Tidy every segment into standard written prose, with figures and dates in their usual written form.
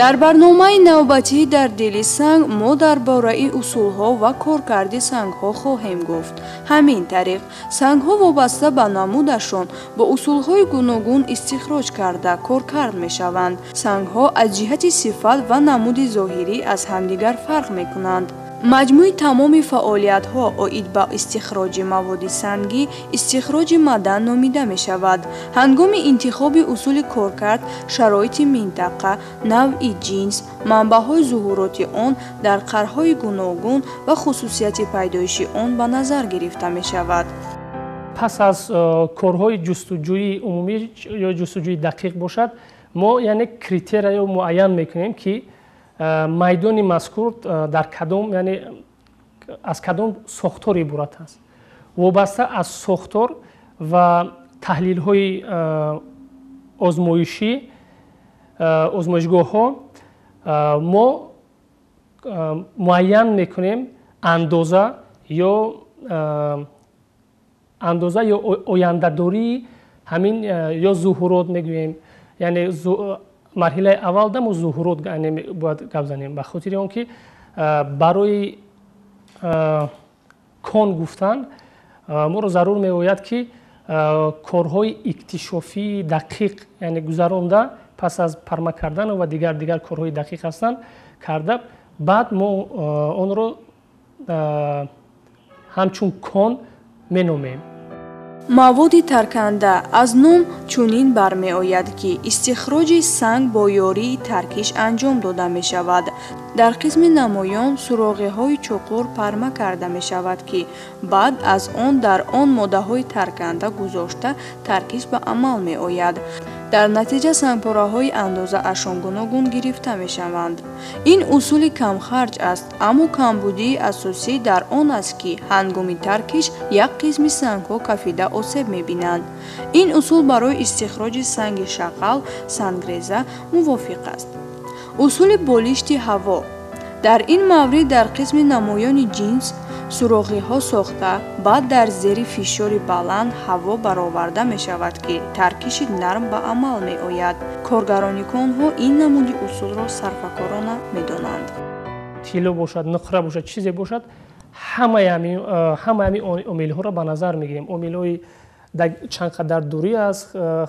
Дар барномаи навбатӣ «Дар дили санг» мо дар бораи усулҳо ва коркарди сангҳо хоҳем гуфт. Ҳамин тариқ, сангҳо вобаста ба намудашон бо усулҳои гуногун истихроҷ карда, коркард мешаванд. Сангҳо аз ҷиҳати сифат ва намуди зоҳирӣ аз ҳамдигар фарқ мекунанд. Маҷмӯи тамоми фаъолиятҳо оид ба истихроҷи маводи сангӣ истихроҷи маъдан номида мешавад. Ҳангоми интихоби усули коркард шароити минтақа, навъи ҷинс, манбаъҳои зуҳуроти он дар қарҳои гуногун ва хусусияти пайдоиши он ба назар гирифта мешавад. Пас аз корҳои ҷустуҷӯи умумӣ ё ҷустуҷӯи дақиқ бошад, мо, яъне, критерияё муайян мекунем, ки майдони мазкур дар кадом, яъне аз кадом сохтор иборат аст. Вобаста аз сохтор ва таҳлилҳои озмоишӣ, озмоишгоҳҳо, мо муайян мекунем андоза ё ояндадории ҳамин ё зуҳурот мегӯем. Яъне марҳилаи аввалда мо зуҳурот бояд гап занем, ба хотири он ки барои кон гуфтан моро зарур меояд, ки корҳои иктишофии дақиқ, яъне гузаронда, пас аз парма кардан ва дигар корҳои дақиқ ҳастанд карда, баъд мо онро ҳамчун кон меномем. Маводи тарканда. Аз ном чунин бармеояд, ки истихроҷи санг бо ёрии таркиш анҷом дода мешавад. Дар қисми намоён суроғиҳои чуқур парма карда мешавад, ки баъд аз он дар он моддаҳои тарканда гузошта, таркиш ба амал меояд. Дар натиҷа сангпораҳои андозаашон гуногун гирифта мешаванд. Ин усули камхарҷ аст, аммо камбудии асосӣ дар он аст, ки ҳангоми таркиш як қисми сангҳо кафида осеб мебинанд. Ин усул барои истихроҷи санги шағал, сангреза мувофиқ аст. Усули болишти ҳаво. Дар ин маврид дар қисми намоёни ҷинс суроғиҳо сохта, баъд дар зери фишори баланд ҳаво бароварда мешавад, ки таркиши нарм ба амал меояд. Коргарони конҳо ин намуди усулро сарфакорона медонанд. Тилло бошад, нуқра бошад, чизе бошад, ҳамаи ҳамин омилҳоро ба назар мегирем. Омилҳои дар чанд қадар дурӣ аст,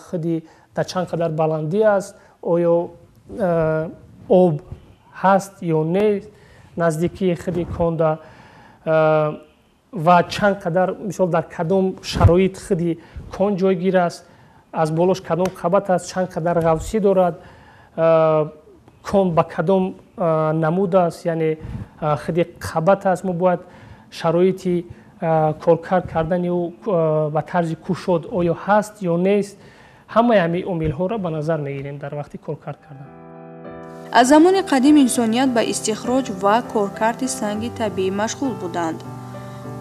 худи дар чанд қадар баландӣ аст, оё об ҳаст ё нест наздикии худи конда ва чанд қадар, мисол, дар кадом шароит худи кон ҷойгир аст, аз болош кадом қабат аст, чанд қадар ғафсӣ дорад, кон ба кадом намуд аст, яъне худи қабат аст. Мо бояд шароити коркард кардани ӯ ба тарзи кушод оё ҳаст ё нест. Ҳамаи ҳамин омилҳоро ба назар мегирем дар вақти коркард кардан. Аз замони қадим инсоният ба истихроҷ ва коркарди санги табиӣ машғул буданд.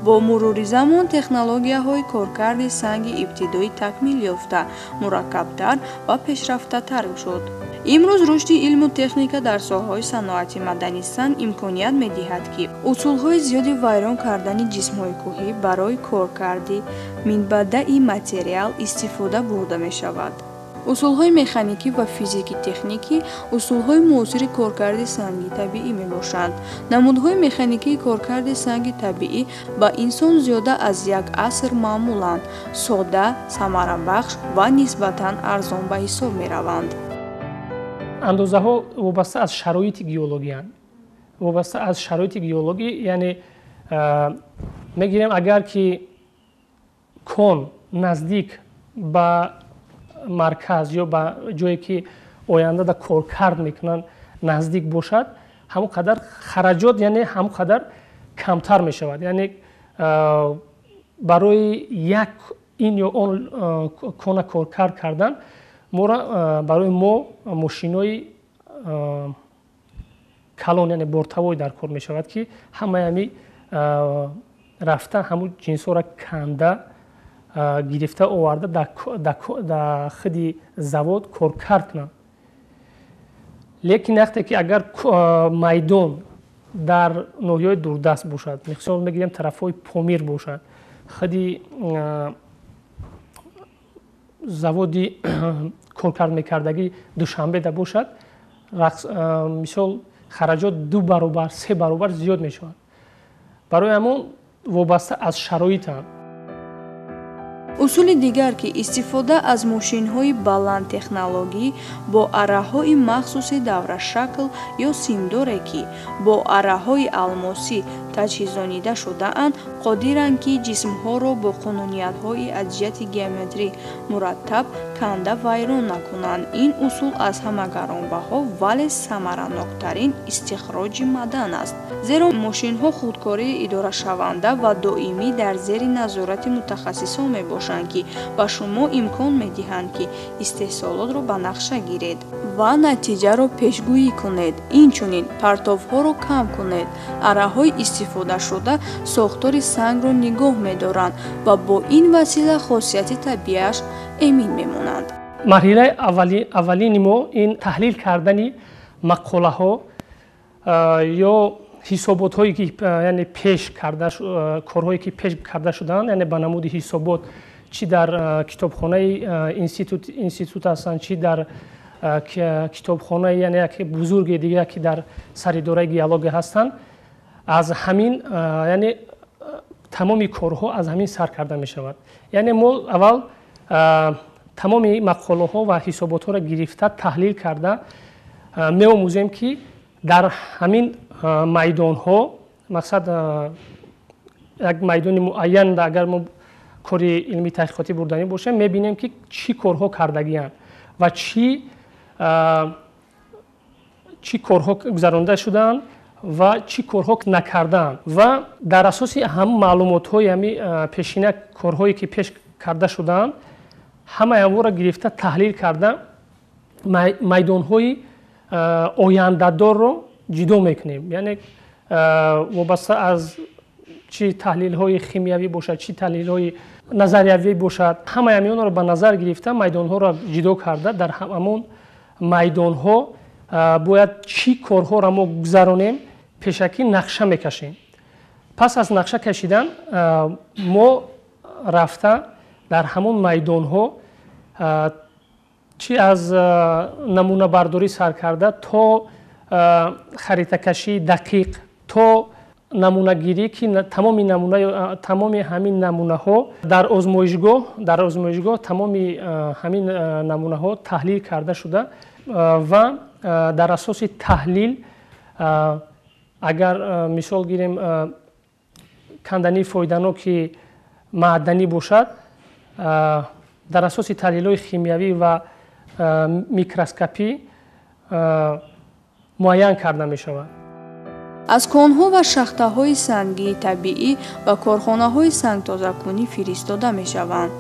Бо мурури замон технологияҳои коркарди санги ибтидоӣ такмил ёфта, мураккабтар ва пешрафтатар шуд. Имрӯз рушди илму техника дар соҳаҳои саноати маъдани санг имконият медиҳад, ки усулҳои зиёди вайрон кардани ҷисмҳои кӯҳӣ барои коркарди минбаъдаи материал истифода бурда мешавад. Усулҳои механикӣ ва физики-техникӣ усулҳои муосири коркарди санги табиӣ мебошанд. Намудҳои механикии коркарди санги табиӣ ба инсон зиёда аз як аср маъмуланд, сода, самарабахш ва нисбатан арзон ба ҳисоб мераванд. Андозаҳо вобаста аз шароити геологиянд. Вобаста аз шароити геологӣ, яъне мегирем, агар ки кон наздик ба марказ ё ба ҷое ки оянда да коркард мекунанд наздик бошад, ҳамон қадар хараҷот, яъне ҳамон қадар камтар мешавад. Яъне барои як ин ё он кона коркард кардан мора барои мо мошинои калон, яъне бортовой дар кор мешавад, ки ҳамаи ҳами рафта, ҳамун ҷинсҳоро канда гирифта оварда, дар худи завод коркард кунанд. Лекин вақте ки агар майдон дар ноҳияҳои дурдаст бошад, мисол мегирем, тарафҳои Помир бошад, худи заводи коркард мекардагӣ Душанбеда бошад, Мисол, хараҷот 2 баробар, 3 баробар зиёд мешавад. Барои ҳамон вобаста аз шароитам. Усули дигар, ки истифода аз мошинҳои баландтехнологӣ бо араҳои махсуси даврашакл ё симдоре, ки бо араҳои алмосӣ таҷҳизонида шудаанд, қодиранд, ки ҷисмҳоро бо қонуниятҳои аз ҷиҳати геометрӣ мураттаб канда вайрон накунанд. Ин усул аз ҳама гаронбаҳо, вале самараноктарин истихроҷи маъдан аст, зеро мошинҳо худкории идорашаванда ва доимӣ дар зери назорати мутахассисон мебошанд, ки ба шумо имкон медиҳанд, ки истеҳсолотро ба нақша гиред ва натиҷаро пешгӯӣ кунед. Инчунин партовҳоро кам кунед. Араҳои истифодашуда сохтори сангро нигоҳ медоранд ва бо ин васила хосияти табиаш эмин мемонанд. Марҳилаи аввалини мо ин таҳлил кардани мақолаҳо ё ҳисоботҳое, ки яъне пеш карда, корҳое, ки пеш карда шудаанд, яъне ба намуди ҳисобот, чӣ дар китобхонаи институт ҳастанд, чӣ дар китобхонаи, яъне яке бузурги дига, ки дар саридораи геология ҳастанд. Аз ҳамин, яъне тамоми корҳо аз ҳамин сар карда мешавад. Яъне мо аввал тамоми мақолаҳо ва ҳисоботҳоро гирифта, таҳлил карда меомӯзем, ки дар ҳамин майдонҳо, мақсад, як майдони муайян, агар мо кори илмии таҳқиқотӣ бурданӣ бошем, мебинем, ки чӣ корҳо кардагианд ва чӣ корҳо гузаронида шудаанд ва чӣ корҳо накардаанд, ва дар асоси ҳам маълумотҳои ҳами пешина, корҳое, ки пеш карда шудаанд, ҳамаи онро гирифта, таҳлил карда, майдонҳои ояндадорро ҷудо мекунем. Яъне вобаста аз чӣ таҳлилҳои химиявӣ бошад, чӣ таҳлилҳои назариявӣ бошад, ҳамаи ҳаминро ба назар гирифта, майдонҳоро ҷудо карда, дар ҳамон майдонҳо бояд чӣ корҳоро мо гузаронем, пешакӣ нақша мекашем. Пас аз нақша кашидан мо рафта дар ҳамон майдонҳо, чӣ аз намунабардорӣ сар карда то харитакашии дақиқ, то намунагирӣ, ки тамоми ҳамин намунаҳо дар озмоишгоҳ тамоми ҳамин намунаҳо таҳлил карда шуда ва дар асоси таҳлил, агар мисол гирем, кандании фоиданоки маъданӣ бошад, дар асоси таҳлилҳои химиявӣ ва микроскопӣ муайян карда мешавад. Аз конҳо ва шахтаҳои сангии табиӣ ба корхонаҳои сангтозакунӣ фиристода мешаванд.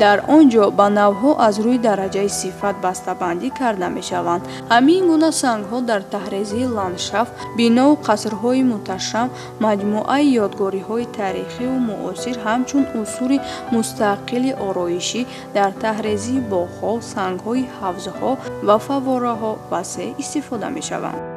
Дар он ҷо ба навъҳо аз рӯи дараҷаи сифат бастабандӣ карда мешаванд. Ҳамин гуна сангҳо дар таҳрезии ландшафт, бинову қасрҳои муҳташам, маҷмӯаи ёдгориҳои таърихиву муосир, ҳамчун унсури мустақили ороишӣ дар таҳрезии боғҳо, сангҳои ҳавзҳо ва фаввораҳо васеъ истифода мешаванд.